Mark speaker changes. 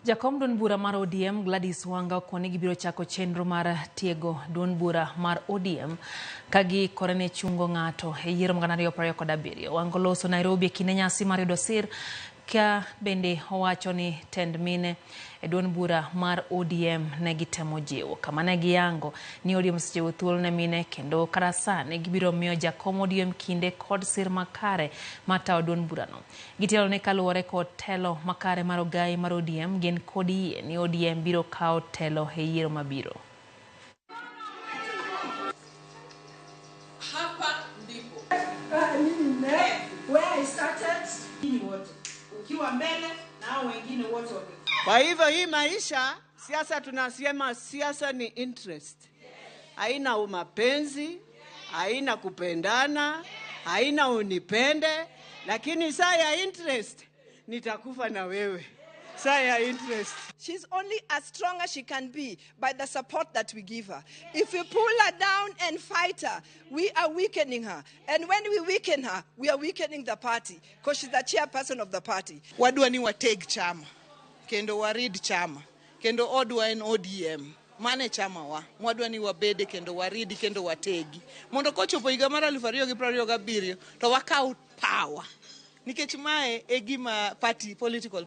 Speaker 1: Jakom duond bura mar ODM Gladys Wanga okoni ni gibiro chako chenro mar tiego duond bura mar ODM ka giikore ne chungo ng'ato e yiero mag 2027. Wanga oloso Nairobi e kinde nyasi mar yudo sir ka bende owacho ni tend mine e duond bura mar ODM ne gitemo jiwo kama ne giyango ni ODM osechiwo thuolo ne mine kendo kata sani gibiro miyo jakom ODM kinde kod sir makare mar tayo duond burano. Gitelo ni kaluwore kod telo makare mar ogai mar ODM gin kod yie ni ODM biro kawo telo e yiero mabiro.
Speaker 2: Hapa ndipo
Speaker 3: Where I started.
Speaker 2: Nyinyi wote ukiwa mbele na hao wengine wote wame
Speaker 3: Kwa hivyo hii maisha siasa, tunasema siasa ni interest, haina umapenzi, haina kupendana, haina unipende, lakini saa ya interest nitakufa na wewe, saa ya interest.
Speaker 4: She's only as strong as she can be by the support that we give her. If we pull her down and fight her, we are weakening her. And when we weaken her, we are weakening the party because she's the chairperson of the party.
Speaker 5: Wadwa ni wateg chama kendo warid chama kendo odwa en ODM mane chama wa mwadwa ni wabede kendo waridi kendo wategi mondo kochopo higa mar 2027 to wakaw power nikech mae e gima party political party.